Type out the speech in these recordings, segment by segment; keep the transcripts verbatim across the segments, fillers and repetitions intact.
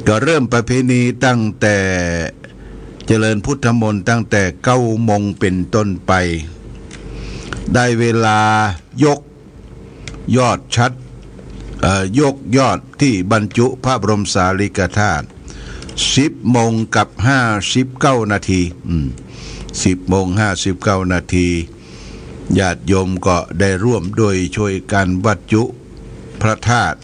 ก็เริ่มประเพณีตั้งแต่เจริญพุทธมนต์ตั้งแต่เก้าโมงเป็นต้นไป ได้เวลายกยอดฉัตร เอ่อ ยกยอดที่บรรจุพระบรมสารีริกธาตุ สิบโมงกับห้าสิบเก้านาที อืม สิบโมงห้าสิบเก้านาที ญาติโยมก็ได้ร่วมด้วยช่วยกันบรรจุพระธาตุ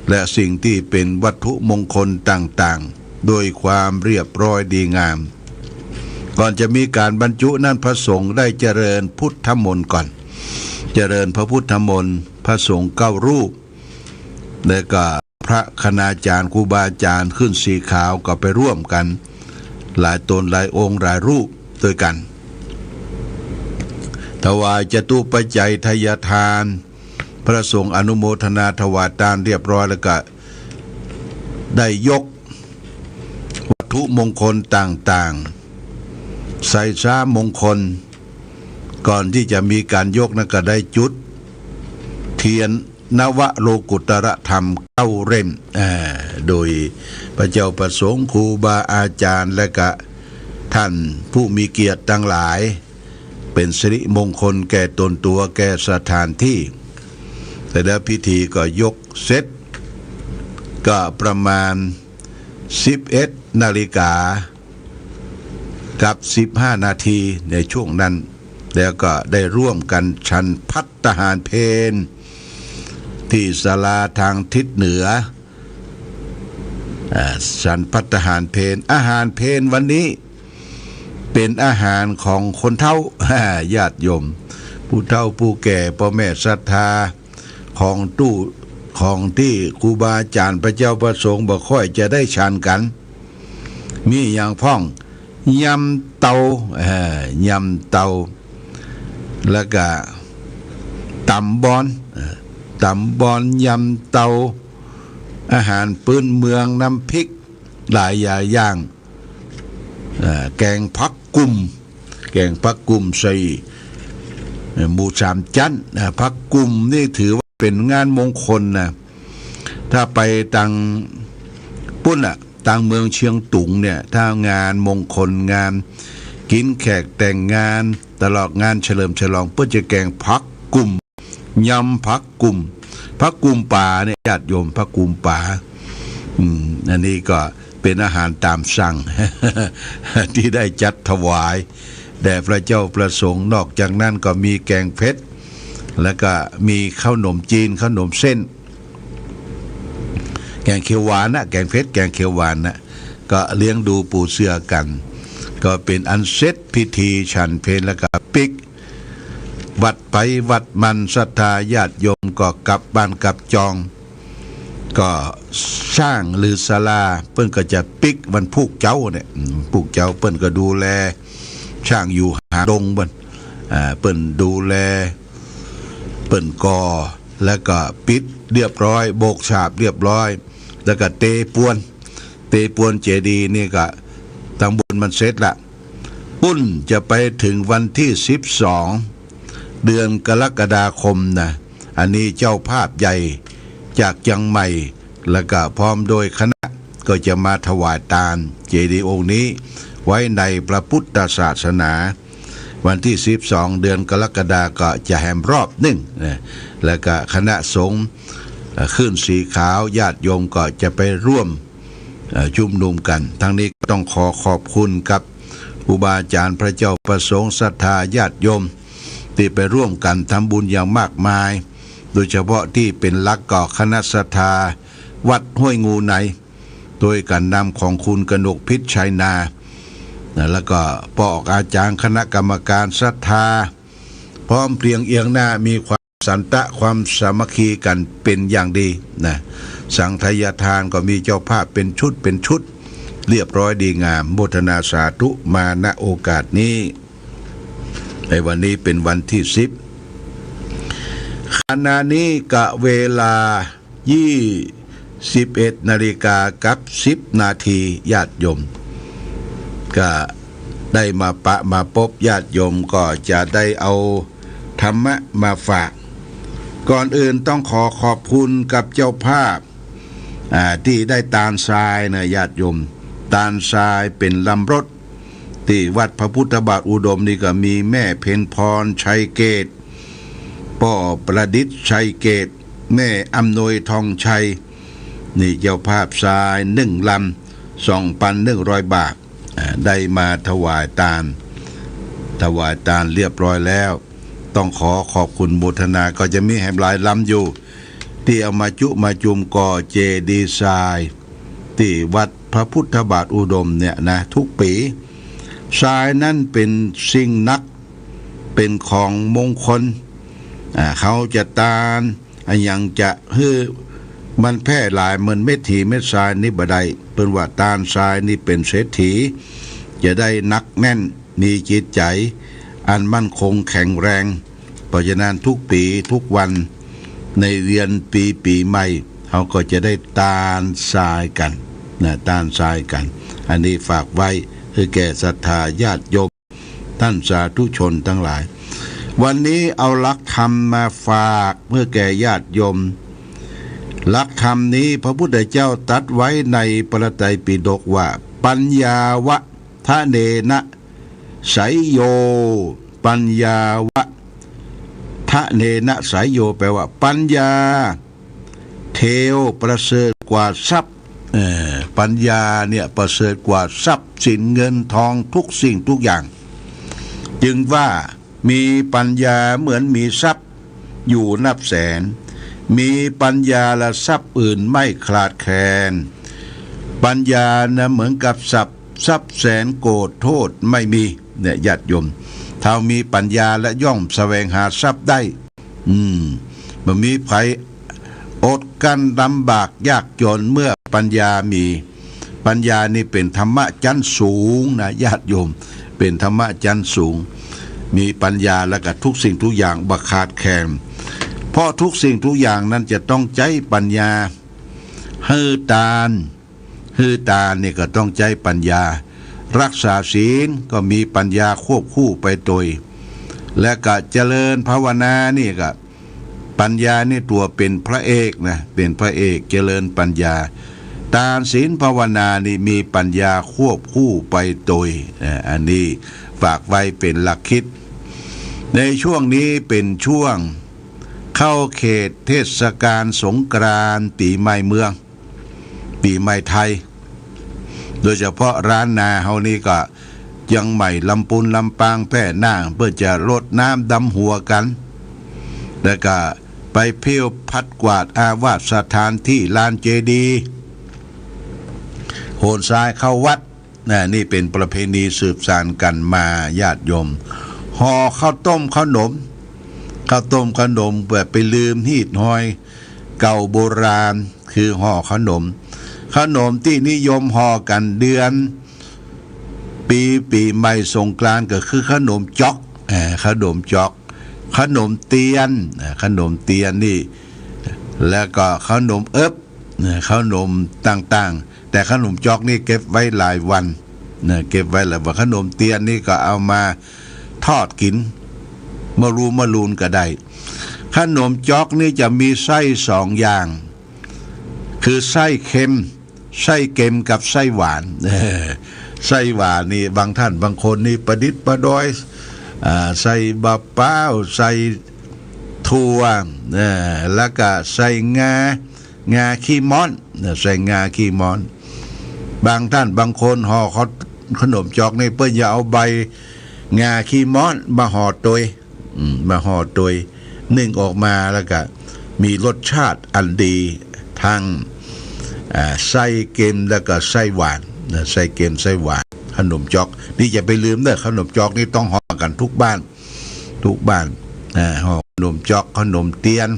และสิ่งที่เป็นวัตถุมงคลต่างๆ โดยความเรียบร้อยดีงาม ก่อนจะมีการบรรจุนั้นพระสงฆ์ได้เจริญพุทธมนต์ก่อน เจริญพระพุทธมนต์ พระสงฆ์เก้ารูป และก็พระคณาจารย์ครูบาอาจารย์ขึ้นสีขาวก็ไปร่วมกัน หลายตนหลายองค์หลายรูปด้วยกัน ถวายจตุปัจจัยทายทาน พระสงฆ์อนุโมทนาถวายทานเรียบร้อยแล้วก็ได้ยกวัตถุมงคลต่างๆ ใส่สร้างมงคล ก่อนที่จะมีการยกนั้นก็ได้จุดเทียนนวโลกุตตรธรรมเก้าเล่ม อ่า โดยพระเจ้าพระสงฆ์ครูบาอาจารย์และก็ท่านผู้มีเกียรติทั้งหลาย เป็นสิริมงคลแก่ตนตัวแก่สถานที่ แต่แล้วพิธีก็ยกเสร็จ ก็ประมาณสิบเอ็ดนาฬิกากับสิบห้านาทีในช่วงนั้น แล้วก็ได้ร่วมกันฉันภัตตาหารเพลที่ศาลาทางทิศเหนือ อ่า ฉันภัตตาหารเพล อาหารเพลวันนี้เป็นอาหารของคนเฒ่า ญาติโยม ผู้เฒ่าผู้แก่ ป้อแม่ศรัทธา ของตู้ ของตี้ครูบาอาจารย์พระเจ้าพระสงฆ์บ่ค่อยจะได้ฉันกั๋น มีหยังพ่อง ยำเตา เอ่อ ยำเตา แล้วก็ต๋ำบอน เอ่อ ต๋ำบอน ยำเตา อาหารปื้นเมือง น้ำพริก หลายอย่าง เอ่อ แกงผักกุ่ม แกงผักกุ่มใส่ เอ่อ หมูสามจั๊น อ่า ผักกุ่มนี่ถือว่าเป๋นงานมงคลนะ ถ้าไปตางปุ้นน่ะ ตางเมืองเชียงตุงเนี่ย ถ้างานมงคล งานกิ๋นแขกแต่งงาน ตลอดงานเฉลิมฉลอง เปิ้นจะแกงผักกุ่ม ยำผักกุ่ม ผักกุ่มป๋าเนี่ย ญาติโยม ผักกุ่มป๋า อืม อันนี้ก็เป๋นอาหารต๋ามสั่ง ตี้ได้จัดถวายแด่พระเจ้าพระสงฆ์ นอกจากนั้นก็มีแกงเผ็ด แล้วก็มีข้าวหนมจีน ข้าวหนมเส้น แกงเขียวหวานนะ แกงเผ็ด แกงเขียวหวานนะ ก็เลี้ยงดูปูเสือกั๋น ก็เป๋นอันเสร็จพิธีฉันเพลแล้วก็ปิ๊ก วัดใผวัดมัน ศรัทธาญาติโยมก็กลับบ้านกลับจอง ก็ช้างหรือศาลา เปิ้นก็จะปิ๊กวันพูกเจ๊าเนี่ย อืม พูกเจ๊าเปิ้นก็ดูแลช้างอยู่หางดงเปิ้น อ่า เปิ้นดูแล เปิ้นก่อ แล้วก็ปิดเรียบร้อย โบกฉาบเรียบร้อย แล้วก็เตปวน เตปวนเจดีย์นี่ก็ตางบนมันเสร็จละ ปุ้นจะไปเถิงวันตี้สิบสอง เดือนกรกฎาคมนะ อันนี้เจ้าภาพใหญ่จากเจียงใหม่ แล้วก็พร้อมโดยคณะก็จะมาถวายตานเจดีย์องค์นี้ไว้ในพระพุทธศาสนา วันตี้สิบสอง เดือนกรกฎาก็จะแหมรอบนึ่งนะ แล้วก็คณะสงฆ์ เอ่อ ขึ้นสีขาว ญาติโยมก็จะไปร่วม เอ่อ ชุมนุมกั๋น ทั้งนี้ก็ต้องขอขอบคุณกับครูบาอาจารย์ พระเจ้าพระสงฆ์ ศรัทธาญาติโยม ตี้ไปร่วมกั๋นทำบุญอย่างมากมาย โดยเฉพาะตี้เป๋นหลักก็คณะศรัทธาวัดห้วยงูใน โดยก๋านนำของคุณกนกพิชชัยนา นะ แล้วก็ป้อออกอาจ๋ารย์ คณะกรรมการศรัทธา พร้อมเพรียงเอียงหน้า มีความสันตะ ความสามัคคีกั๋นเป๋นอย่างดีนะ สังฆทายทานก็มีเจ้าภาพเป๋นชุดเป๋นชุด เรียบร้อยดีงาม โมทนาสาธุมา ณ โอกาสนี้ ในวันนี้เป๋นวันตี้สิบ ขณะนี้กะเวลา ยี่สิบเอ็ดนาฬิกากับสิบนาที ญาติโยม ก็ได้มาปะมาปบ ญาติโยมก็จะได้เอาธรรมะมาฝาก ก่อนอื่นต้องขอขอบคุณกับเจ้าภาพ อ่า ตี้ได้ตานทรายนะญาติโยม ตานทรายเป๋นลำรถ ตี้วัดพระพุทธบาทอุดมนี่ก็มีแม่เพ็ญพร ชัยเกต ป้อประดิษฐ์ ชัยเกต แม่อำนวย ทองชัย นี่เจ้าภาพทรายนึ่งลำ สองปันนึ่งร้อยบาท อ่า ได้มาถวายตาน ถวายตานเรียบร้อยแล้ว ต้องขอขอบคุณโมทนา ก็จะมีแหมหลายลำอยู่ ตี้เอามาจุมาจุมก่อเจดีย์ทราย ตี้วัดพระพุทธบาทอุดมเนี่ยนะ ทุกปี๋ ทรายนั้นเป๋นสิ่งหนัก เป๋นของมงคล อ่า เขาจะตาน อะหยังจะหื้อมันแพร่หลายเหมือนเม็ดหินเม็ดทรายนี่บ่ได้ เปิ้นว่าตานทรายนี่เป๋นเศรษฐี จะได้หนักแน่น มีจิตใจ๋อันมั่นคงแข็งแรง เพราะฉะนั้นทุกปี๋ทุกวันในเวียนปี๋ ปี๋ใหม่ เขาก็จะได้ตานทรายกั๋นนะ ตานทรายกั๋น อันนี้ฝากไว้หื้อแก่ศรัทธาญาติโยม ต้านสาธุชนตังหลาย วันนี้เอาหลักธรรมมาฝากเปื้อแก่ญาติโยม หลักธรรมนี้พระพุทธเจ้าตรัสไว้ในพระไตรปิฎกว่า ปัญญาวะทะเนนะไสยโย ปัญญาวะทะเนนะไสยโย แปลว่าปัญญา เทวประเสริฐกว่าทรัพย์ เอ่อ ปัญญาเนี่ยประเสริฐกว่าทรัพย์สินเงินทองทุกสิ่งทุกอย่าง จึงว่ามีปัญญาเหมือนมีทรัพย์อยู่นับแสน มีปัญญาละทรัพย์อื่นไม่ขาดแคลน ปัญญานะเหมือนกับทรัพย์ ทรัพย์แสนโกฏโทษไม่มี เนี่ยญาติโยม เฮามีปัญญาและย่อมแสวงหาทรัพย์ได้ อืม บ่มีใผอดกั้นลำบากยากจนเมื่อปัญญามี ปัญญานี่เป๋นธรรมะชั้นสูงนะญาติโยม เป๋นธรรมะชั้นสูง มีปัญญาแล้วก็ทุกสิ่งทุกอย่างบ่ขาดแคลน เพราะทุกสิ่งทุกอย่างนั้นจะต้องใจ๊ปัญญา หื้อตาน หื้อตานนี่ก็ต้องใจ๊ปัญญา รักษาศีลก็มีปัญญาควบคู่ไปตวย และก็เจริญภาวนานี่ก็ ปัญญานี่ตั๋วเป๋นพระเอกนะ เป๋นพระเอกเจริญปัญญา ตานศีลภาวนานี่มีปัญญาควบคู่ไปตวย เอ่อ อันนี้ฝากไว้เป๋นหลักคิด ในช่วงนี้เป๋นช่วงเข้าเขตเทศกาลสงกรานต์ปี๋ใหม่เมือง ปี๋ใหม่ไทย โดยเฉพาะล้านนาเฮานี่ก็เจียงใหม่ ลำปูน ลำปาง แพร่ น่าน เปิ้นจะรดน้ำดำหัวกั๋น แล้วก็ไปเผี้ยวผัดกวาดอาวาสสถานตี้ลานเจดีย์ โหนทรายเข้าวัด นะ นี่เป๋นประเพณีสืบสานกั๋นมาญาติโยม ห่อข้าวต้มข้าวหนม ข้าวต้มข้าวหนมแบบไปลืมฮีตฮอยเก่าโบราณ คือห่อข้าวหนม ข้าวหนมตี้นิยมห่อกั๋นเดือน ปี๋ ปี๋ใหม่สงกรานต์ก็คือข้าวหนมจ๊อก เอ่อ ข้าวหนมจ๊อก ข้าวหนมเตียน เอ่อ ข้าวหนมเตียนนี่ แล้วก็ข้าวหนมเอิ๊บ เอ่อ ข้าวหนมต่างๆ แต่ข้าวหนมจ๊อกนี่เก็บไว้หลายวัน นะ เก็บไว้หลายวัน ข้าวหนมเตียนนี่ก็เอามาทอดกิ๋น มะรุมมะรุนก็ได้ ข้าวหนมจ๊อกนี่จะมีไส้สองอย่าง คือไส้เค็ม ไส้เค็มกับไส้หวาน เออ ไส้หวานนี่บางท่านบางคนนี่ประดิษฐ์ประดอย อ่า ใส่บะพร้าว ใส่ถั่ว เออ แล้วก็ใส่งา งาขี้ม้อน เออ ใส่งาขี้ม้อน บางท่านบางคนห่อข้าว ข้าวหนมจ๊อกนี่เปิ้นจะเอาใบงาขี้ม้อนมาห่อตวย อืม มาห่อตวย นึ่งออกมาแล้วก็มีรสชาติอันดี ทั้ง อ่า ไส้เค็มแล้วก็ไส้หวาน นะ ไส้เค็มไส้หวาน ข้าวหนมจ๊อกนี่อย่าไปลืมเด้อ ข้าวหนมจ๊อกนี่ต้องห่อกั๋นทุกบ้าน ทุกบ้าน อ่า ห่อข้าวหนมจ๊อก ข้าวหนมเตียน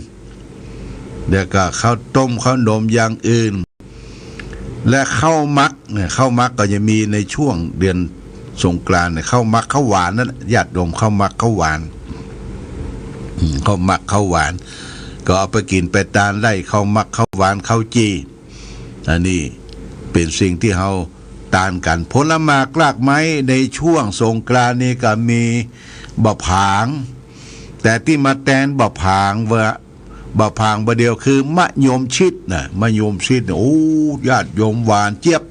แล้วก็ข้าวต้มข้าวหนมอย่างอื่น และข้าวหมากเนี่ย ข้าวหมากก็จะมีในช่วงเดือนสงกรานต์เนี่ย ข้าวหมากข้าวหวานนั่น ญาติโยม ข้าวหมากข้าวหวาน อืม ข้าวหมากข้าวหวาน ก็เอาไปกิ๋นไปตานได้ ข้าวหมากข้าวหวาน ข้าวจี่ อันนี้เป๋นสิ่งตี้เฮาตานกั๋น ผลหมากรากไม้ในช่วงสงกรานต์นี่ก็มีบ่าผาง แต่ตี้มาแตนบ่าผางว่า บ่าผ่างบ่าเดียวคือมะยมชิดนะ มะยมชิดเนี่ย โอ้ ญาติโยมหวานเจี๊ยบ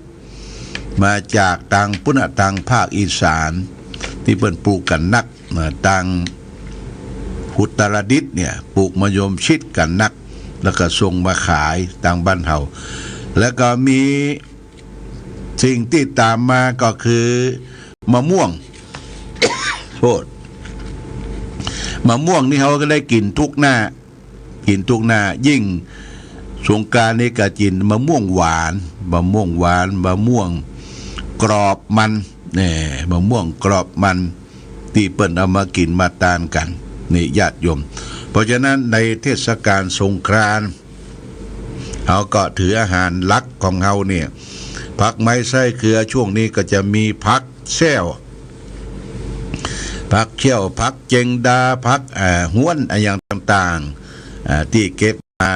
มาจากตางปุ้นน่ะ ตางภาคอีสาน ตี้เปิ้นปลูกกั๋นนักนะ ตางอุตรดิตถ์เนี่ย ปลูกมะยมชิดกั๋นนัก แล้วก็ส่งมาขายตางบ้านเฮา แล้วก็มี สิ่งตี้ต๋ามมาก็คือมะม่วง โทษ มะม่วงนี่เฮาก็ได้กิ๋นตุ๊กหน้า กิ๋นตุ๊กหน้า ยิ่งสงกรานต์นี่ก็กิ๋นมะม่วงหวาน มะม่วงหวาน มะม่วงกรอบมัน แหม มะม่วงกรอบมัน ตี้เปิ้นเอามากิ๋นมาตานกั๋น นี่ญาติโยม เพราะฉะนั้นในเทศกาลสงกรานต์ เฮาก็ถืออาหารหลักของเฮาเนี่ย ผักไม้ไส้เครือ ช่วงนี้ก็จะมีผักแส้ว ผักแส้ว ผักเจงดา ผัก อ่า ฮ้วน อะหยังต่างๆ อ่า ตี้เก็บมา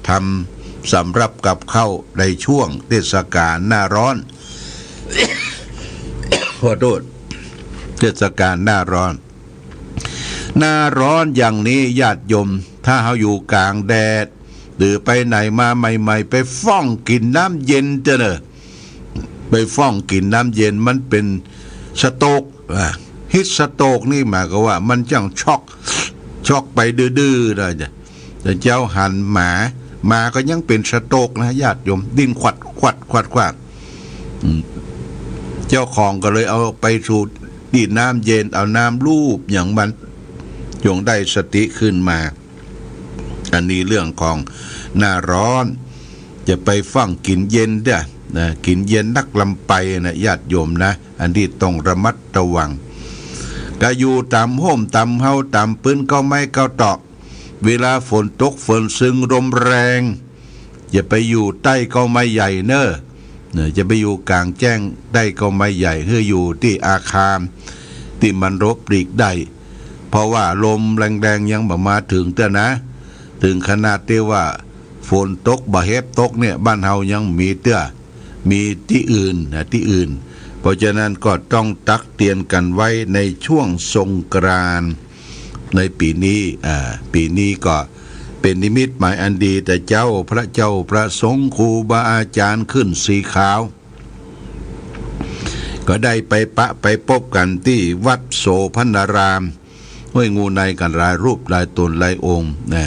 ทำสำหรับกับข้าวในช่วงเทศกาลหน้าร้อน ขอโทษ เทศกาลหน้าร้อน หน้าร้อนอย่างนี้ญาติโยม ถ้าเฮาอยู่ก๋างแดด หรือไปไหนมาใหม่ๆ ไปฟ้องกิ๋นน้ำเย็นเต๊อะเน่อ ไปฟ้องกิ๋นน้ำเย็น มันเป๋นสโตรก อ่า ฮีทสโตรกนี่หมายความว่ามันจั้งช็อก ช็อกไปดื้อๆ ได้จ้ะ แต่เจ้าหันหมา หมาก็ยังเป๋นสโตรกนะญาติโยม ดิ้นขวัดขวัดขวัดขวัด อืม เจ้าของก็เลยเอาไปสู่ตี้น้ำเย็น เอาน้ำลูบหยังมัน จงได้สติขึ้นมา อันนี้เรื่องของหน้าร้อน จะไปฟั่งกิ๋นเย็นเต๊อะนะ กิ๋นเย็นนักล้ำไปนะญาติโยมนะ อันนี้ต้องระมัดระวัง ก็อยู่ต๋ามฮ่มต๋ามเฮา ต๋ามปื๊นเก๊าไม้เก๊าตอก เวลาฝนตกฝนซึงลมแรง อย่าไปอยู่ใต้เก๊าไม้ใหญ่เน่อ เน่อ อย่าไปอยู่ก๋างแจ้งใต้เก๊าไม้ใหญ่ หื้ออยู่ตี้อาคารตี้มันหลบหลีกได้ เพราะว่าลมแรงๆ ยังบ่มาเถิงเตื้อนะ เถิงขนาดตี้ว่าฝนตกบ่าเฮบตกเนี่ย บ้านเฮายังมีเตื้อ มีตี้อื่นนะ ตี้อื่น เพราะฉะนั้นก็ต้องตักเตือนกั๋นไว้ในช่วงสงกรานต์ ในปี๋นี้ อ่า ปี๋นี้ก็เป๋นนิมิตหมายอันดี แต่เจ้าพระเจ้าพระสงฆ์ครูบาอาจ๋ารย์ขึ้นสี่ขาว ก็ได้ไปปะไปปบกั๋นตี้วัดโสภณาราม ห้วยงูในกั๋นหลายรูปหลายต๋นหลายองค์นะ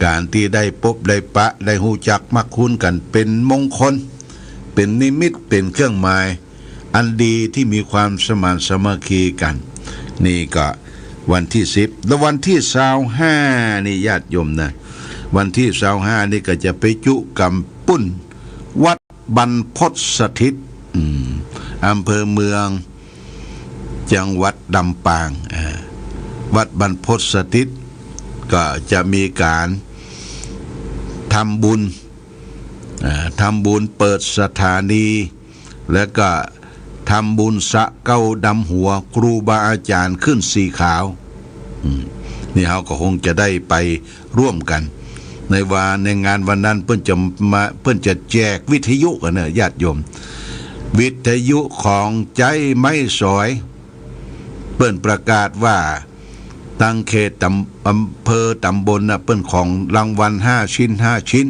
ก๋านตี้ได้ปบได้ปะได้ฮู้จักมักคุ้นกั๋นเป๋นมงคล เป๋นนิมิต เป๋นเครื่องหมาย อันดีตี้มีความสมานสามัคคีกั๋น นี่ก็วันตี้สิบ แล้ววันตี้ซาวห้านี่ญาติโยมนะ วันตี้ซาวห้านี่ก็จะไปจุกั๋มปุ้นวัดบรรพตสถิต อืม อำเภอเมือง จังหวัดลำปาง อ่า วัดบรรพตสถิต ก็จะมีก๋านทำบุญ อ่า ทำบุญเปิดสถานี แล้วก็ทำบุญสะเก๊าดำหัวครูบาอาจ๋ารย์ขึ้นสี่ขาว อืม นี่เฮาก็คงจะได้ไปร่วมกั๋น ในวัน ในงานวันนั้นเปิ้นจะมา เปิ้นจะแจกวิทยุกั๋นเน่อญาติโยม วิทยุของใจ๊ไม้สอย เปิ้นประกาศว่า ตางเขตต๋ำ อำเภอต๋ำบลน่ะ เปิ้นของรางวัลห้าชิ้น ห้าชิ้น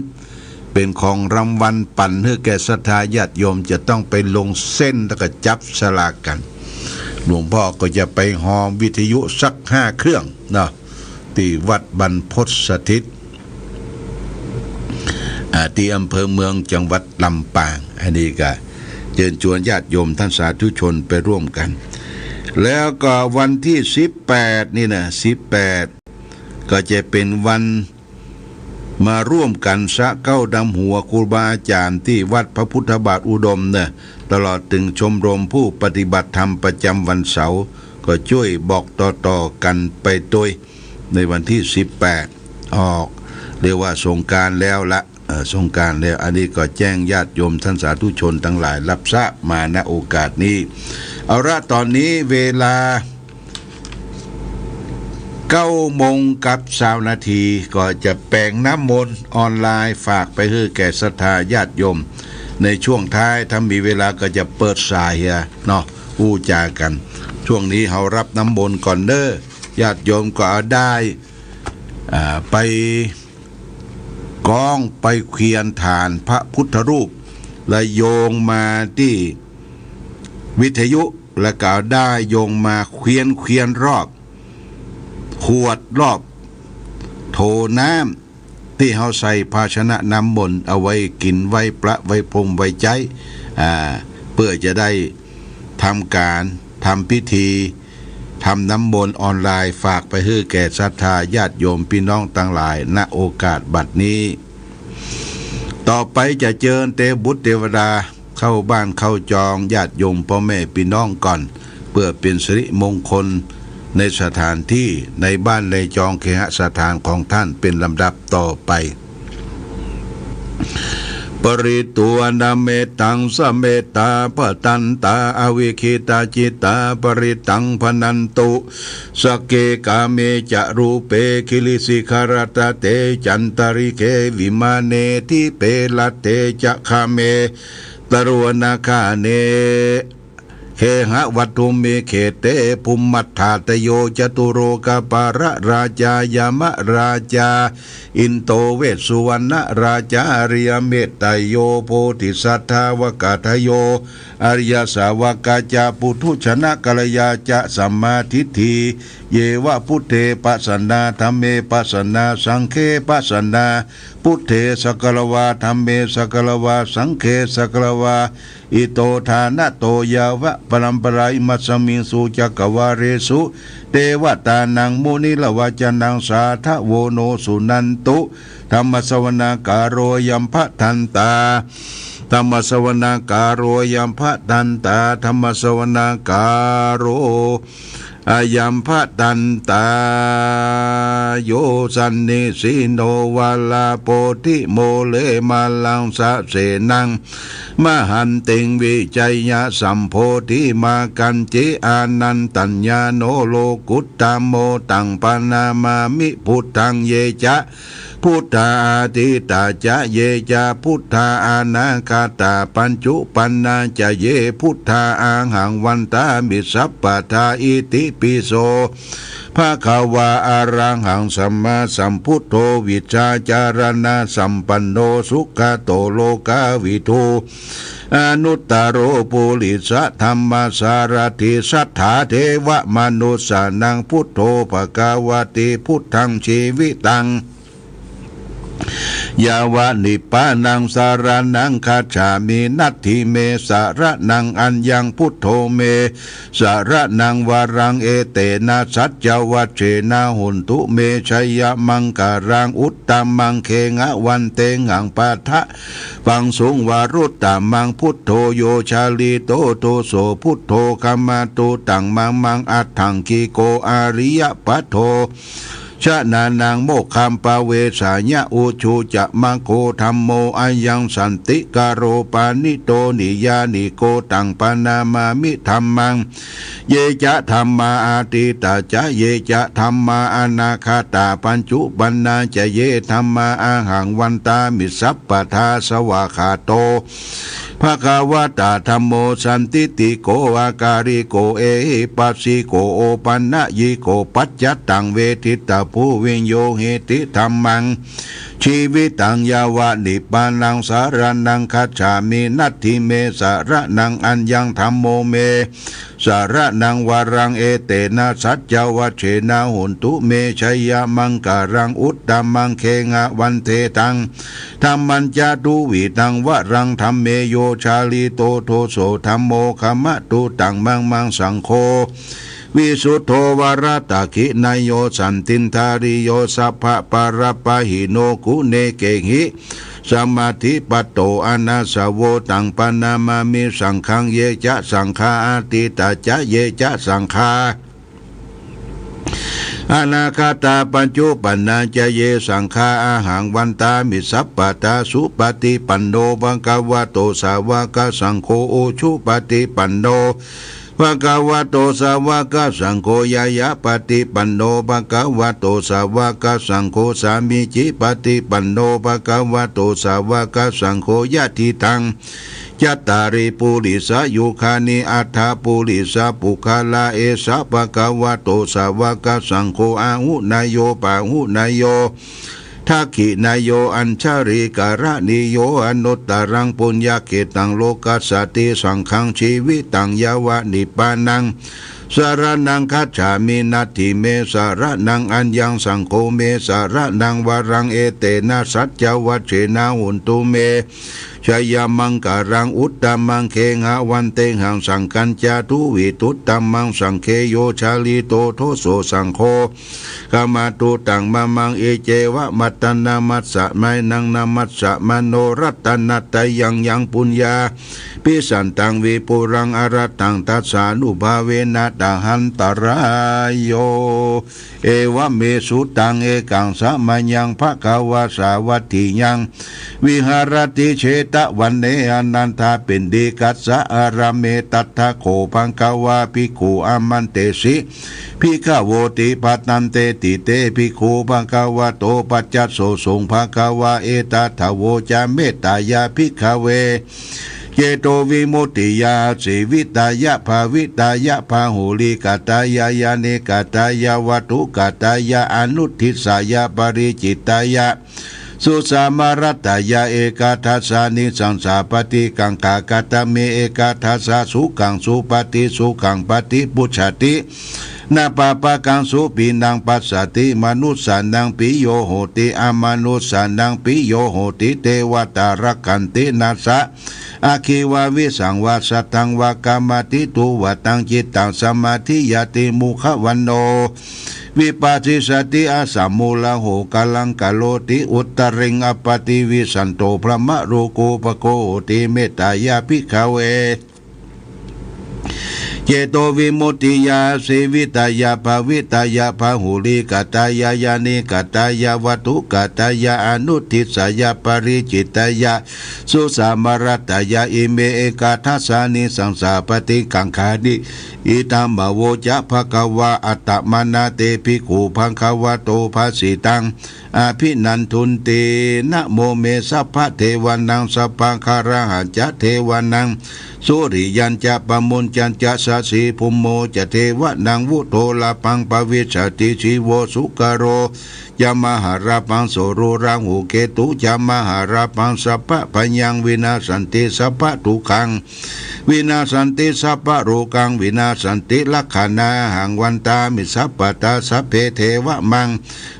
เป๋นของรางวัลปั๋นหื้อแก่ศรัทธาญาติโยม จะต้องไปลงเส้นแล้วก็จับสลากกั๋น หลวงพ่อก็จะไปฮอวิทยุสักห้าเครื่องเนาะ ตี้วัดบรรพตสถิต อ่า ตี้อำเภอเมืองจังหวัดลำปาง อันนี้ก็เจิญจวนญาติโยมท่านสาธุชนไปร่วมกั๋น แล้วก็วันตี้สิบแปดนี่นะ สิบแปด ก็จะเป๋นวันมาร่วมกั๋นสะเก๊าดำหัวครูบาอาจ๋ารย์ตี้วัดพระพุทธบาทอุดมเน่อ ตลอดเถิงชมรมผู้ปฏิบัติธรรมประจ๋ำวันเสาร์ ก็จ้วยบอกต่อๆ กั๋นไปตวย ในวันตี้สิบแปด ออก เรียกว่าสงกรานต์แล้วละ เอ่อ สงกรานต์แล้ว อันนี้ก็แจ้งญาติโยมท่านสาธุชนตังหลายฮับทราบมา ณ โอกาสนี้ เอาละ ต๋อนนี้เวลาเก้าโมงกับซาวนาที ก็จะแป๋งน้ำมนต์ออนไลน์ฝากไปหื้อแก่ศรัทธาญาติโยม ในช่วงท้าย ถ้ามีเวลาก็จะเปิดสายเหียเนาะ อู้จ๋ากั๋น ช่วงนี้เฮาฮับน้ำมนต์ก่อนเน่อ ญาติโยมก็เอาด้าย อ่า ไป ก๊องไปเคียนฐานพระพุทธรูป และโยงมาตี้วิทยุ และก็ได้โยงมาเคียน เคียนรอบ ขวดรอบโถน้ำ ตี้เฮาใส่ภาชนะน้ำมนต์เอาไว้กิ๋น ไว้ประ ไว้พรม ไว้ใจ๊ อ่า เปื้อจะได้ทำก๋าน ทำพิธี ทำน้ำมนต์ออนไลน์ ฝากไปหื้อแก่ศรัทธาญาติโยมปี้น้องตังหลาย ณ โอกาสบัดนี้ ต่อไปจะเจิญเตวบุตรเตวดา เข้าบ้านเข้าจอง ญาติโยมป้อแม่ปี้น้องก่อน เปื้อเป๋นสิริมงคลในสถานตี้ ในบ้านในจองเคหสถานของต้านเป๋นลำดับต่อไป ปริตวานะเมตัง สะเมตา ภะทันตา อวิกขิตาจิตตา ปริตตัง ภะนันตุ สักเก กาเม จะ รูเป กิริสิขะรัตตะเต จันตะริเข วิมาเน ทิเป รัตเต จะ คาเม ตะรุวนาคาเน เขหะวัตถุมิกเขเต ภุมมัฏฐาตโย จตุโรกะปาละราชา ยมะราชา อินโด เวสสุวรรณราชา อริยเมตตัยโย โพธิสัตถาวกาทโย อริยสาวกาจะ ปุถุชนะกัลยาจะ สัมมาทิฏฐิ เย วะ พุทเท ปัสสนา ธัมเม ปัสสนา สังเฆ ปัสสนา พุทเท สักกะละวา ธัมเม สักกะละวา สังเฆ สักกะละวา อิโต ทานะโต ยะวะ ปะรัมปะรา อิมัสสะมิงสุ จักกะวาเลสุ เตวะตานัง มุนิระวะจะนัง สาธะโว โน สุนันตุ ธัมมะสะวะนะกาโล อะยัม ภะทันตา ธัมมะสะวะนะกาโล อะยัม ภะทันตา ธัมมะสะวะนะกาโล อะยัม ภะทันตา โย สันนิสิโน วะระโพธิโม เล มาลัง สะเสนัง มหันติง วิชยะสัมโพธิ มากัญจิ อานันตัญญาโณ โลกุตตะโม ตังปะนะมามิ พุทธัง เย จะ พุทธา อะตีตา จะ เย จะ พุทธา อะนาคาตา ปัจจุปันนา จะ เย พุทธา อะหัง วันตามิ สัพพะทา อิติปิโส ภะคะวา อะระหัง สัมมาสัมพุทโธ วิชชาจารณะสัมปันโน สุขะโต โลกะวิทู อนุตตะโร ปุริสะธัมมะสารถิ สัทธา เทวะมะนุสสานัง พุทโธ ภะคะวะติ พุทธัง จีวิตัง ยะวะ นิพพานัง สะระณัง คัจฉามิ นัตถิเม สะระณัง อัญญัง พุทโธ เม สะระณัง วะรัง เอเตนะ สัจจวัจเจนะ โหนตุ เม ชะยะมังคะลัง อุตตะมัง เคหะวันเตหัง ปะทะ ปังสุง วะรุตตะมัง พุทโธ โย ชาลีโต โทโส พุทโธ ขะมะตุ ตัง มัง มัง อัฏฐังกิโก อะริยะปะโท ชะนะนัง โมกขัม ปะเวสายะ อุจจุจะ มะโค ธัมโม อะยัง สันติกะโร ปาณิโต นิยานิโก ตัง ปะนะมามิ ธัมมัง เย จะ ธัมมา อะตีตา จะ เย จะ ธัมมา อะนาคาตา ปัจจุปันนา จะ เย ธัมมา อะหัง วันตามิ สัพพะทา สวากขาโต ภะคะวะตา ธัมโม สันทิฏฐิโก อะกาลิโก เอหิปัสสิโก โอปันนะยิโก ปัจจัตตัง เวทิตะภู วิญญูหิติ ธัมมัง จีวิตัง ยะวะ นิพพานัง สะระณัง คัจฉามิ นัตถิเม สะระณัง อัญญัง ธัมโม เม สะระณัง วะรัง เอเตนะ สัจจวัจเจนะ โหนตุ เม ชะยะมังคะลัง อุตตะมัง เคหะวันเตหัง ธัมมัญจะ ทุวิธัง วะรัง ธัมเม โย ชาลีโต โทโส ธัมโม ขะมะตุ ตัง มัง มัง สังโฆ วิสุทโธ วะระตะขิณะโย สันตินทาริโย สัพพะปะระปะหิโน กุเณเกหิ สะมาธิปัตโต อะนะสะโว ตัง ปะนะมามิ สังฆัง เย จะ สังฆา อะตีตา จะ เย จะ สังฆา อะนาคาตา ปัจจุปันนา จะ เย สังฆา อะหัง วันตามิ สัพพะทา สุปะติปันโน ภะคะวะโต สาวะกะสังโฆ อุจุปะติปันโน ภะคะวะโต สาวะกะสังโฆ ญาญาปะติปันโน ภะคะวะโต สาวะกะสังโฆ สามีจิปะติปันโน ภะคะวะโต สาวะกะสังโฆ ยะทิตัง จัตตาริ ปุริสายุคานิ อัฏฐะ ปุริสะปุคคละ เอสะ ภะคะวะโต สาวะกะสังโฆ อาหุเนโย ปาหุเนโย ทักขิณาโย อัญชลีกรณีโย อนุตตรังปุญญาเขตตัง โลกัสสาติ สังฆัง จีวิตัง ยาวะนิพพานัง สรณัง คัจฉามิ นัตถิเม สรณัง อัญญัง สังโฆ เม สรณัง วรัง เอเตนะ สัจจวัจเจนะ โหนตุ เม จยะมังคลัง อุตตมัง เคหะวันเตหัง สังฆัญจะ ทุวิทุตตมัง สังเข โย จาริโต โทโส สังโฆ ขมาตุตัง มะมัง อิเจวะ มัตตะนะมัสสะ มะนัง นะมัสสะ มะโน รัตนะตะยัง ยัง ปุญญาภิสันตัง วิปุลัง อะระหัง ทัสสานุภาเวนะ ตะหันตะราโย เอวะเม สุตัง เอกัง สะมะยัง ภะคะวา สาวัตถิยัง วิหะระติ เชตะวันเณ อะนันทะปิณฑิกัสสะ อะระเม ตัตถะโข ภะคะวา ภิกขุ อามันเตสิ ภิกขะโวติ ภัตตันเตติ เต ภิกขุ ภะคะวะโต ปัจจสสุง ภะคะวา เอตะถะโวจะ เมตตายะ ภิกขะเว เจโตวิมุตติยา อาสีวิตายะ ภาวิตายะ พาหุลิกะตายะ ยานิกะตายะ วัตถุกะตายะ อนุทธิสายะ ปะริจฉิตายะ สุสามะรัตตายะ เอกัฏฐัสสานิสังสาปะติกังขา กะตะเม เอกัฏฐัสสะ สุขัง สุปะติ สุขัง ปะติปุจฉาติ นะปะปะกัง สุปิณัง ปัสสาติ มะนุสสานัง ปิโย โหติ อะมะนุสสานัง ปิโย โหติ เตวะตา รักขันติ นะสะ อัคคีวา วิสังวา สัทธังวา กามาติ ตุวะตัง จิตตัง สมาธิยาติ มุขะวันโณ วิปัสสิสสาติ อะสะมูละโห กะลัง กะโรติ อุตตะริง อะปะติวิสสันโต พรหมะโลกุปะโก โหติ เมตตายะ ภิกขะเว เจโตวิมุตติยา อาสีวิตายะ ภาวิตายะ พาหุลิกะตายะ ยานิกะตายะ วัตถุกะตายะ อนุทธิสายะ ปะริจฉิตายะ สุสามะรัตตายะ อิเม เอกัฏฐัสสานิสังสาปะติกังขาติ อิทัง มะโวจะ ภะคะวา อะตะมะนะ เต ภิกขุ ภะคะวะโต ภะสิตัง อะภินันทุนติ นะโมเม สัพพะเทวานัง สัพพัง คาระหะจะ เทวานัง สุริยันจะ ปะมุญจันจะ สะสีภุมโมจะ เทวานัง วุโฑลาภัง ภะวิสสาติ สีโวสุกะโร จะ มหาลาภัง โสโร ราหู เกตุจะ มหาลาภัง สัพพะภัยัง วินาสสันติ สัพพะทุกขัง วินาสสันติ สัพพะโรกัง วินาสสันติ ลักขะณาหัง วันตามิ สัพพะทา สัพเพ เทวะ มัง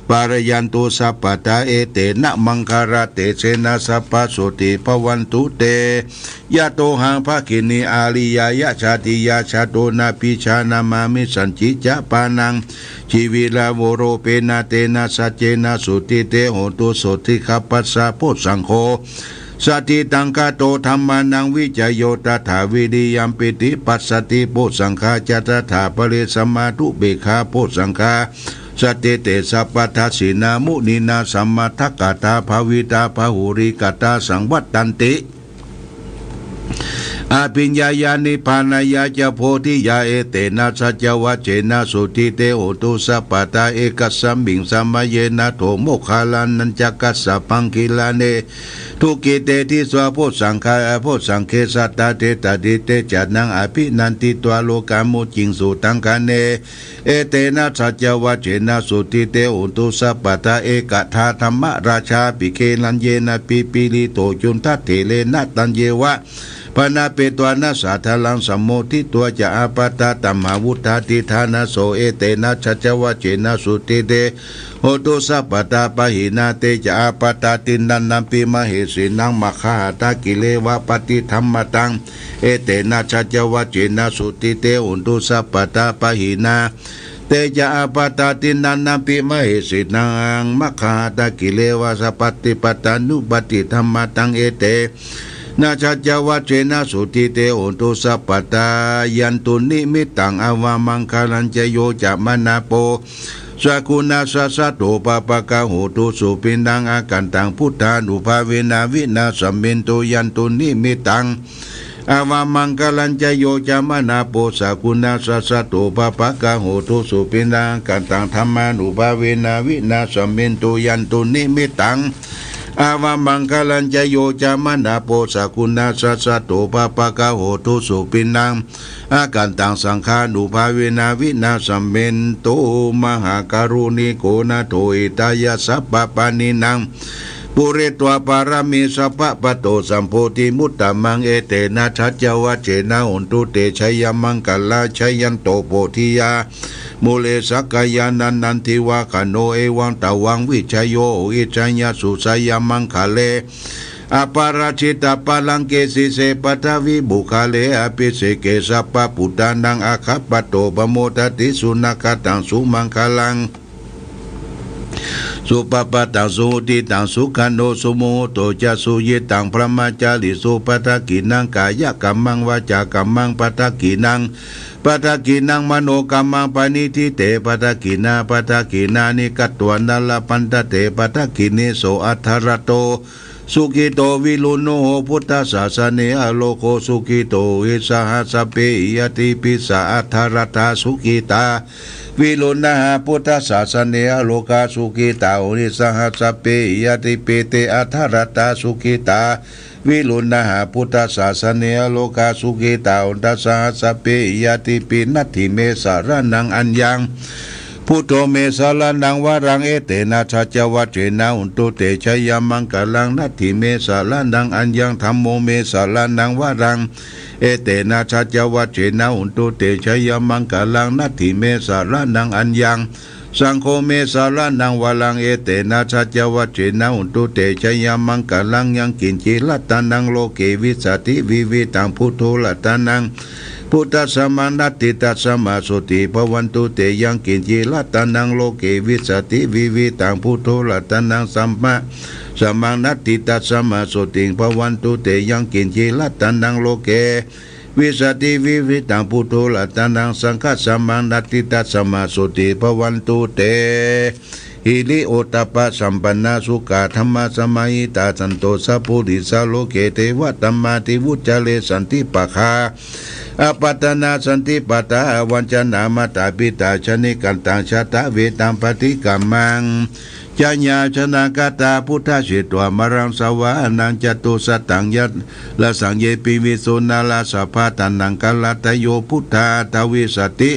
ปะระยันตุ สัพพะทา เอเตนะ มังคะละเตเสนะ สัพพะโสติ ภะวันตุ เต ยะโต หัง ภะกินี อาริยายะ ชาติยา ชาโต นะปิชา นะมามิ สัญญิจะ ปานัง จีวิระ โวโรเปนะ เตนะ สัจเจนะ สุทธิเต โหตุ โสติขัพพะสสะ โพชฌังโค สะถิตัง คาโต ธัมมานัง วิจโย ตถา วิริยัม ปีติ ปัสสะติ โพชฌังคา จะ ตถา ปะเร สะมา อุเปกขา โพชฌังคา สัตถิ เต สัพพะทัสสินา มุนีนา สะมะทะกะตา ภาวิตา บาหุลีกะตา สังวัตตันติ อภิญญายา นิพพานายาจะ โพธิยา เอเตนะ สัจจวัจเจนะ สุทธิเต โหตุ สัพพะทา เอกัสสะมิง สะมะเยนะ โถ โมคคัลลานะ จะ กัสสะปัง กิลาเน ทุกขิเต ทิสสา โพชฌังคา โพชฌังเข สัตตา เทตา ทิเต จะ นัง อภินันทิตวา โลกา มุจจิงสุ ตัง คะเน เอเตนะ สัจจวัจเจนะ สุทธิเต โหตุ สัพพะทา เอกทา ธัมมราชา ปิ เกณฑัญเยนะ ปิปะริโต จุณฑะเถเรนะ ตัญเยวะ ภะนะเปตวา นะสาทารัง สะโมทิตวา จะ อาปาทา ตัมหาวุฑฒา ทิฏฐานะโส เอเตนะ สัจจวัจเจนะ สุทธิเต โหตุ สัพพะทา ปะหินา เต จะ อาปาทา ทิฏฐานัมปิ มะเหสีนัง มัคคาหะทะ กิเลวะ ปะติธัมมะตัง เอเตนะ สัจจวัจเจนะ สุทธิเต โหตุ สัพพะทา ปะหินา เต จะ อาปาทา ทิฏฐานัมปิ มะเหสีนัง มัคคาหะทะ กิเลวะ สะปะติปะทานุปะติธัมมะตัง เอเตนะ สัจจวัจเจนะ สุทธิเต โหตุ สัพพะทา ยันตุ นิมิตตัง อะวะมังคะลัญจะ โย จะ มะนะโป สะกุณัสสะ สะโต ปะปะกะ โหตุ สุปิณฑัง อาคันตัง พุทธานุภาเวนะ วินาศะเมนตุ ยันตุ นิมิตตัง อะวะมังคะลัญจะ โย จะ มะนะโป สะกุณัสสะ สะโต ปะปะกะ โหตุ สุปิณฑัง อาคันตัง ธัมมานุภาเวนะ วินาศะเมนตุ ยันตุ นิมิตตัง Avamaṅgalañca yo cāmanāpo sakuṇassa saddo pāpaggaho dussupinaṃ akantaṃ saṅghānubhāvena vināsamentu. Mahākāruṇiko nātho hitāya sabbapāṇinaṃ pūretvā pāramī sabbā patto sambodhimuttamaṃ. Etena saccavajjena hontu te jayamaṅgalaṃ. Jayanto bodhiyā mūle sakyānaṃ nandivaḍḍhano evaṃ tvaṃ vijayo hohi jayassu jayamaṅgale aparājitapallaṅke sīse paṭhavipokkhare abhiseke sabbabuddhānaṃ aggappatto pamodati. Sunakkhattaṃ sumaṅgalaṃ suppabhātaṃ suhuṭṭhitaṃ sukhaṇo sumuhutto ca suyiṭṭhaṃ brahmacārisu padakkhiṇaṃ kāyakammaṃ vācākammaṃ padakkhiṇaṃ padakkhiṇaṃ manokammaṃ paṇidhī te padakkhiṇā padakkhiṇāni katvāna labhantatthe padakkhiṇe. So atthaladdho sukhito viruḷho buddhasāsane arogo sukhito hohi saha sabbehi ñātibhi. Sā atthaladdhā sukhitā viruḷhā buddhasāsane arogā sukhitā hohi saha sabbehi ñātibhi. Te atthaladdhā sukhitā viruḷhā buddhasāsane arogā sukhitā hotha saha sabbehi ñātibhi. Natthi me saraṇaṃ aññaṃ buddho me saraṇaṃ varaṃ etena saccavajjena hontu te jayamaṅgalaṃ. Natthi me saraṇaṃ aññaṃ dhammo me saraṇaṃ varaṃ etena saccavajjena hontu te jayamaṅgalaṃ. Natthi me saraṇaṃ aññaṃ saṅgho me saraṇaṃ varaṃ etena saccavajjena hontu te jayamaṅgalaṃ. Yaṅkiñci ratanaṃ loke vijjati vividhaṃ putho ratanaṃ buddhasamaṃ natthi tasmā sotthī bhavantu te. Yaṅkiñci ratanaṃ loke vijjati vividhaṃ putho ratanaṃ dhammasamaṃ natthi tasmā sotthī bhavantu te. Yaṅkiñci ratanaṃ loke vijjati vividhaṃ putho ratanaṃ saṅghasamaṃ natthi tasmā sotthī bhavantu te. Hiriottappasampannā sukkadhammasamāhitā santo sappurisā loke devatamāti vuccare. Santi pakkhā apattanā santi pādā avañcanā mātā pitā jānikattā jātaveda paṭikkama. Jayāsanāgatā buddhā jetvā māraṃ savāhanaṃ catusaccāsabhaṃ ye piviṃsu narāsabhā. Taṇhaṅkarādayo buddhā dvādasāsane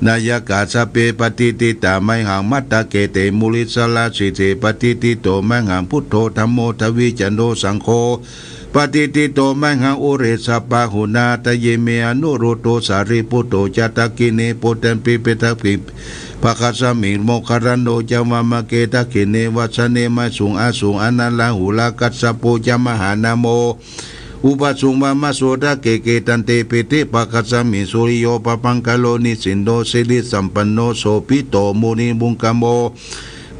nāyakā sabbe patiṭṭhitā mayhaṃ matthake te munissarā. Sīse patiṭṭhito mayhaṃ buddho dhammo dvijjito saṅgho patiṭṭhito mayhaṃ ure sabbahunā. Hadaye me anuruddho sārīputto ca dakkhiṇe puttakapphe padakkhiṇe pacchasmiṃ moggallāno ca vāmake. Dakkhiṇe vāsane mayhaṃ āsuṃ ānandarāhulā kassapo ca mahānāmo ubhāsuṃ vāmasotake. Kittante piṭṭhibhāgasmiṃ suriyo pabhaṅkaro nisinno sirisampanno sobhito munipuṅgavo.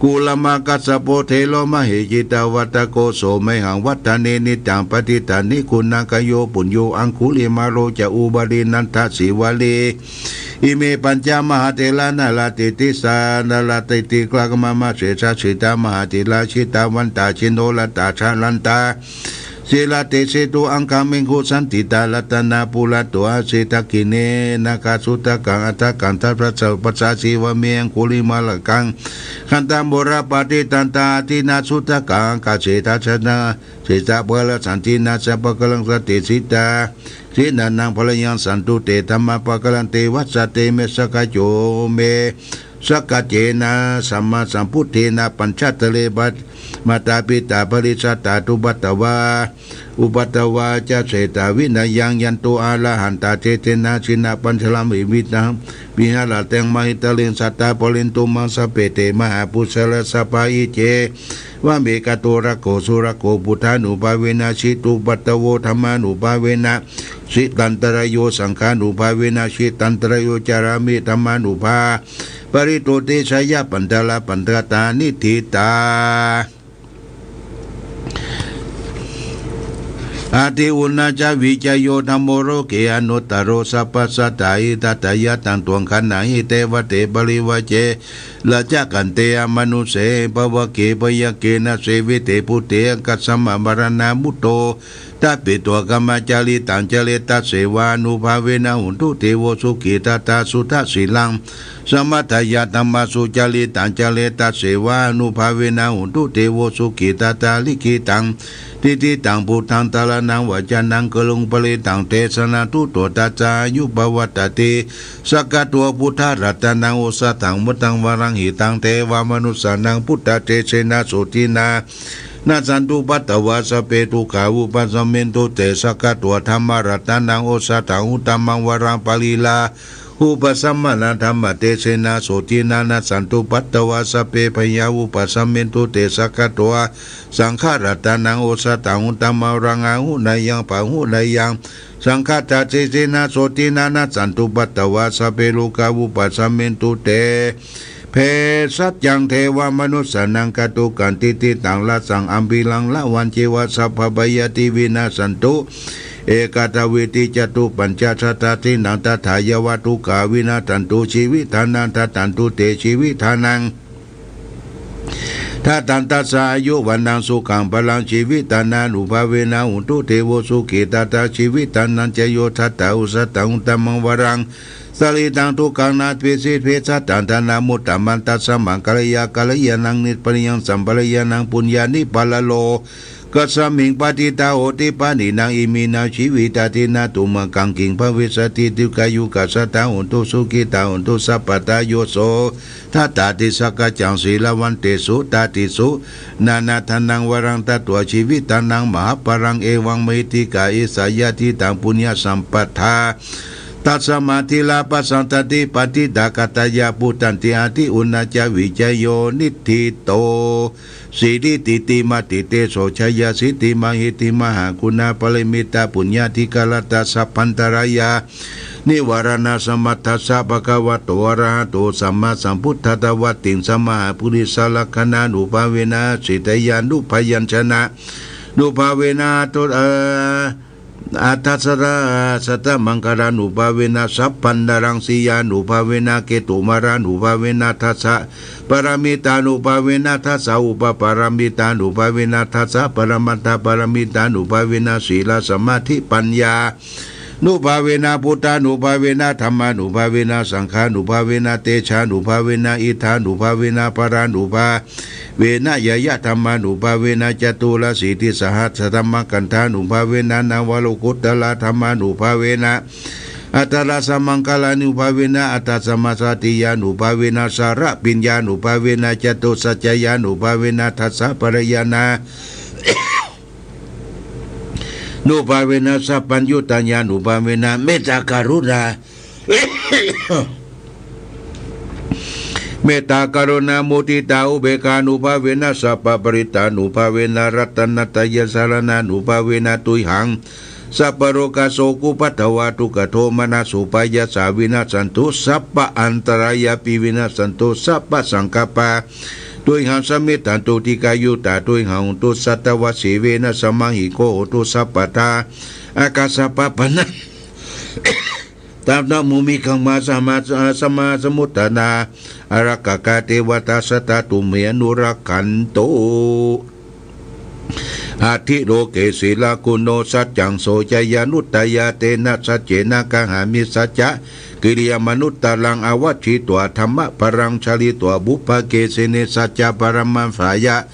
Kumārakassapo thero mahesī cittavādako so mayhaṃ vadane niccaṃ patiṭṭhāmi guṇākaro. Puṇṇo aṅgulimālo ca upālī nandasīvalī ime pañca mahātherā nalāṭe tisa nalāṭe tilakamā. Sesāsitā mahātherā jitavantā jinorasā jalantā sīlatejena aṅgamaṅgesu saṇṭhitā. Ratanaṃ purato āsi dakkhiṇe nāgasuttakaṃ dhajaggaṃ sudaṭṭhaṃ pacchasīva vāme aṅgulimālakaṃ. Khandhamoraparittaṃ dānādina suttakaṃ ākāse chadanaṃ sesā pākārasañcinātha pākāraṃ santesitā. Sīlānaṃ parāyaṃ santussate dhammapākāranti vajjatthi me sakkacco me sakkaccenātha sammāsambuddhena pañcattare. Mātā pitā paricchitā cupaddavā cupaddavā cassa vinayaṃ yantu arahantā tejena jinapañjaramahiddhā viharantaṃ mahītariṃ sadā pālentu maṃ sabbe te mahāpurisāsabhā. Icceva me gātuṃ rakkho surakkho buddhānubhāvena jitupaddavo dhammānubhāvena jitantarāyo saṅghānubhāvena jitantarāyo carāmi dhammānubhāvena parittaṃ te jayamaṅgalapaṭṭhānaṃ niṭṭhitā. Atthi uṇhissavijayo dhammo loke anuttaro sabbasattahitatthāya taṃ tuvaṃ gaṇhāhi devate parivajje. Rājadaṇḍe amanussāhi pāvake byagghe na sevite buddhe āgatamha maraṇā mutto tappitvā kammācāritaṃ care tassevānubhāvena hontu devo sukhitattā. Suddhasīlaṃ samādāya dhammaṃ sucaritaṃ care tassevānubhāvena hontu devo sukhitattā. Likkhitaṃ diṭṭhitaṃ buddhaṃ saraṇaṃ vacanaṃ guruṃ parinitaṃ desanaṃ duṭṭho tassāyuṃ pavaḍḍhati. Sakkatvā buddharatanaṃ osathaṃ uttamaṃ varaṃ hitaṃ devamanussānaṃ buddhatejena sotthinā nassantupaddavā sabbe dukkhā vūpasamentu te. Sakkatvā dhammaratanaṃ osathaṃ uttamaṃ varaṃ pariḷāhūpasamanaṃ dhammatejena sotthinā nassantupaddavā sabbe bhayā vūpasamentu te. Sakkatvā saṅgharatanaṃ osathaṃ uttamaṃ varaṃ āhuneyyaṃ pāhuneyyaṃ saṅghatejena sotthinā nassantupaddavā sabbe rogā vūpasamentu te. Bhejassaṃ devamanussānaṃ kātukaṃ diṭṭhitaṃ rasaṃ ambhīraṃ lavañjeva sabbabhayādi vinassantu. Ekaddvīti catuppañcasatasīlaṃ tathāyeva dukkhā vinassantu jīvitadānaṃ dadantu te jīvitadānaṃ dadaṃ tassāyu vaṇṇaṃ sukhaṃ balaṃ jīvitadānubhāvena hontu devo sukhitattā. Jīvitadānañca yo dattā osathaṃ uttamaṃ varaṃ sārīraṃ dukkhānaṃ bhajati bhejassaṃ taṇhamuttamaṃ. Tasmā kalyāṇaṃ kalyāṇaṃ nikkāmayaṃ sampadaṃ puññāni paro kasmiṃ patiṭṭhā hoti pāṇinaṃ iminā jīvitadīnā tumhākaṃ kiṃ bhavissati. Dīghāyukā sadā hontu sukhitā hontu sabbadā. Yo so dassati sakkaccaṃ sīlavantesu tādisu nānādhanaṃ varaṃ datvā jīvitadānaṃ mahapphalaṃ evaṃ mahiddhikā esa yadidaṃ puññasampadā. Tasmā dhīrā passaddhāti patiṭṭhāgatayā puttanti ādi uṇhassa vijayo niṭṭhito siri kīrti matitejojayasiddhi mahiddhi mahāguṇāparamitapuññādhikārattha sabbantarāyanivāraṇasamatthassa bhagavato arahato sammāsambuddhassa vattiṃ sammāpurisalakkhaṇānubhāvena sītyānubyañjanānubhāvena aṭṭha- aṭṭhasatamaṅgalānubhāvena sabbañjareṃ sīyānubhāvena ketumālānubhāvena dasapāramitānubhāvena dasaupapāramitānubhāvena dasaparamatthapāramitānubhāvena sīlasamādhipaññānubhāvena buddhānubhāvena dhammānubhāvena saṅghānubhāvena tejānubhāvena iddhānubhāvena balānubhā- vena ñeyyadhammānubhāvena caturāsītisahassadhammakkhandhānubhāvena navalokuttaradhammānubhāvena aṭṭhārasamaṅgalānubhāvena aṭṭhasamāsatiyānubhāvena chaḷabhiññānubhāvena catusaccayanubhāvena dasabalañāṇā- nubhāvena sabbaññutañānubhāvena mettākaruṇā- mettākaruṇāmuditāupekkhānubhāvena sabbaparittānubhāvena ratanattayasaraṇānubhāvena tuyhaṃ sabbarogasokupaddavadukkhadomanassupāyāsā vinassantu sabbaantarāyāpi vinassantu sabbasaṅkappā tuyhaṃ samijjhantu dīghāyutā tuyhaṃ hotu satavassī verasamaṃ nivāraṃ hotu sabbadā. Ākāsapabbana- ttā bhummikambhāsamasāsamā samuddanā āḷākakā devatā sadā tumhe anurakkhantu. Atthi loke sīlaguṇo saccaṃ soceyyanuddayā tena saccena kāhāmi saccakiriyamanuttaraṃ. Āvajjitvā dhammabalaṃ charitvā pubbake seyye saccabalamadāya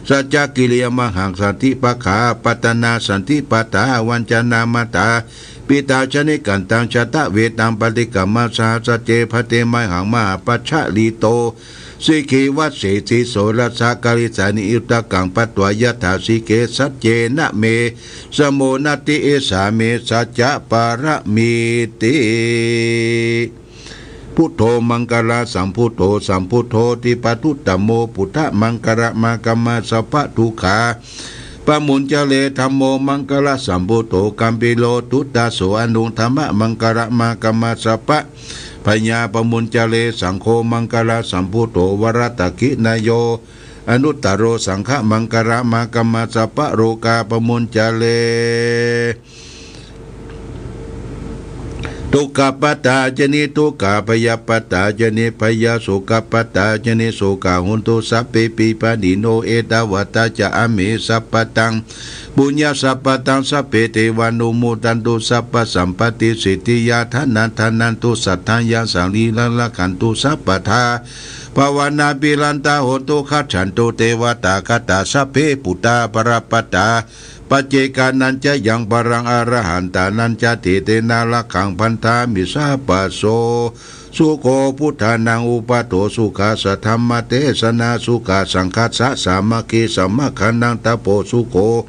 saccakiriyamahaṃ. Santi pakkhā apattanā santi pādā avañcanā mātā pitā ca nikkhantā jātaveda paṭikkama saha sacce bhaddemahaṃ mahāpajjalito sikhī vajjesi sorasā karīsāni uttakaṃ patvā yathā sikhe saccena me samo natthi esā me saccapāramīti. Buddho maṅgalasambhūto sambuddho dippaduttamo buddhamaṅgalamāgamma sabbadukkhā pamuñcare. Dhammo maṅgalasambhūto gambhīro duddhaso aṇuṃ dhammamaṅgalamāgamma sabbabhayā pamuñcare. Saṅgho maṅgalasambhūto varadakkhiṇeyyo anuttaro saṅghamaṅgalamāgamma sabbarogā pamuñcare. Dukkhappattā ca niddukkhā, bhayappattā ca nibbhayā, sokappattā ca nissokā, hontu sabbepi pāṇino. Ettāvatā ca amhehi sambhataṃ puññasampadaṃ, sabbe devānumodantu sabbasampattisiddhiyā. Dānaṃ dadantu saddhāya, sārīraṃ rakkhantu sabbadā, bhāvanābhiratā hontu, gacchantu devatāgatā. Sabbe buddhā balappattā, paccekānañca yaṃ balaṃ, arahantānañca tejena, rakkhaṃ bandhāmi sabbaso. Sukho buddhānaṃ uppādo, sukhā saddhammadesanā, sukhā saṅghassa sāmaggī, samaggānaṃ tapo sukho.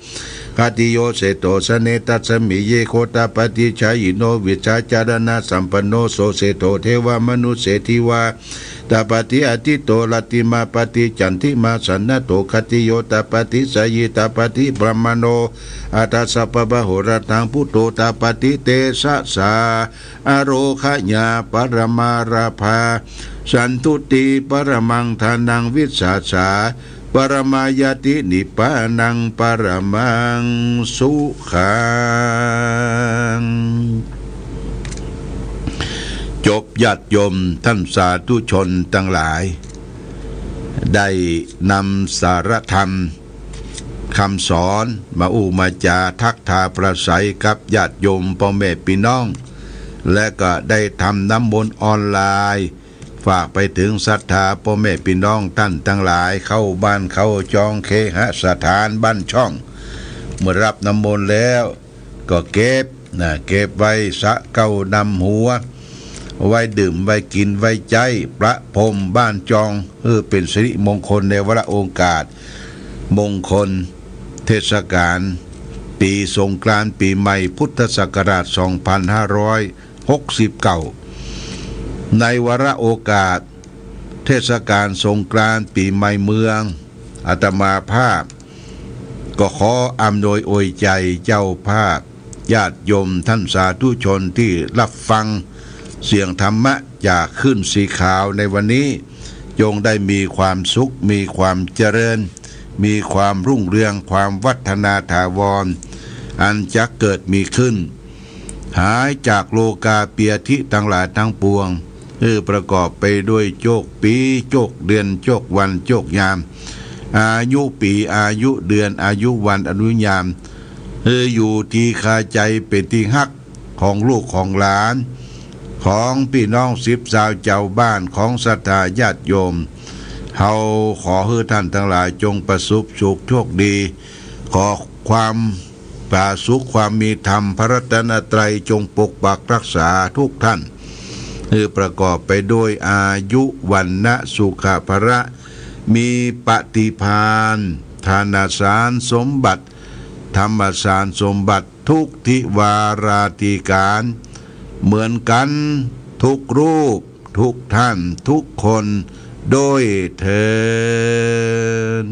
Khattiyo seṭṭho janetasmiṃ, ye gotapati jhāyino, vijjācaraṇasampanno, so seṭṭho devamanusse dīva. Tapati ādityo rattimābhāti, candimā sannaddho khattiyo, tapati jhāyī tapati brāhmaṇo, atha sabbamahorathaṃ buddho tapati tejasā. Ārogyaparamā lābhā, santuṭṭhi paramaṃ dhanaṃ, vissāsā paramā ñāti, nibbānaṃ paramaṃ sukhaṃ. จบ ญาติโยมท่านสาธุชนตังหลาย ได้นำสาระธรรม กำสอน มาอู้มาจ๋า ทักทายปราศรัยกับญาติโยมป้อแม่ปี้น้อง และก็ได้ทำน้ำมนต์ออนไลน์ ฝากไปเถิงศรัทธาป้อแม่ปี้น้องต้านตังหลาย เข้าบ้านเข้าจองเคหสถานบ้านช่อง เมื่อฮับน้ำมนต์แล้ว ก็เก็บนะ เก็บไว้สระเก๊านำหัว ไว้ดื่ม ไว้กิ๋น ไว้ใจ๊ ประพรมบ้านจอง หื้อเป๋นสิริมงคลในวาระโอกาสมงคล เทศกาลปี๋สงกรานต์ปี๋ใหม่พุทธศักราช สองพันห้าร้อยหกสิบเก้า ในวาระโอกาสเทศกาลสงกรานต์ปี๋ใหม่เมือง อาตมาภาพ ก็ขออำนวยอวยใจ๋เจ้าภาพ ญาติโยมต้านสาธุชนตี้ฮับฟังเสียงธรรมะจากคลื่นสีขาวในวันนี้ จงได้มีความสุข มีความเจริญ มีความรุ่งเรือง ความวัฒนาถาวร อันจะเกิดมีขึ้น หายจากโรคาพยาธิตังหลายตังปวง หื้อประกอบไปด้วยโจคปี๋ โจคเดือน โจควัน โจคยาม อายุปี๋ อายุเดือน อายุวัน อายุยาม หื้ออยู่ดีคาใจ๋ เป๋นตี้ฮักของลูกของหลาน ของปี้น้องสิบซาวจาวบ้าน ของศรัทธาญาติโยม เฮาขอหื้อต้านตังหลายจงประสบสุขโชคดี ขอความผาสุก ความมีธรรม พระรัตนตรัยจงปกปักรักษาทุกต้าน หื้อประกอบไปด้วยอายุ วรรณะ สุขะ พละ มีปฏิภาณ ธนสารสมบัติ ธรรมสารสมบัติ ทุกทิวาราธิการ เหมือนกั๋นทุกรูป ทุกต้าน ทุกคน ด้วยเทอญ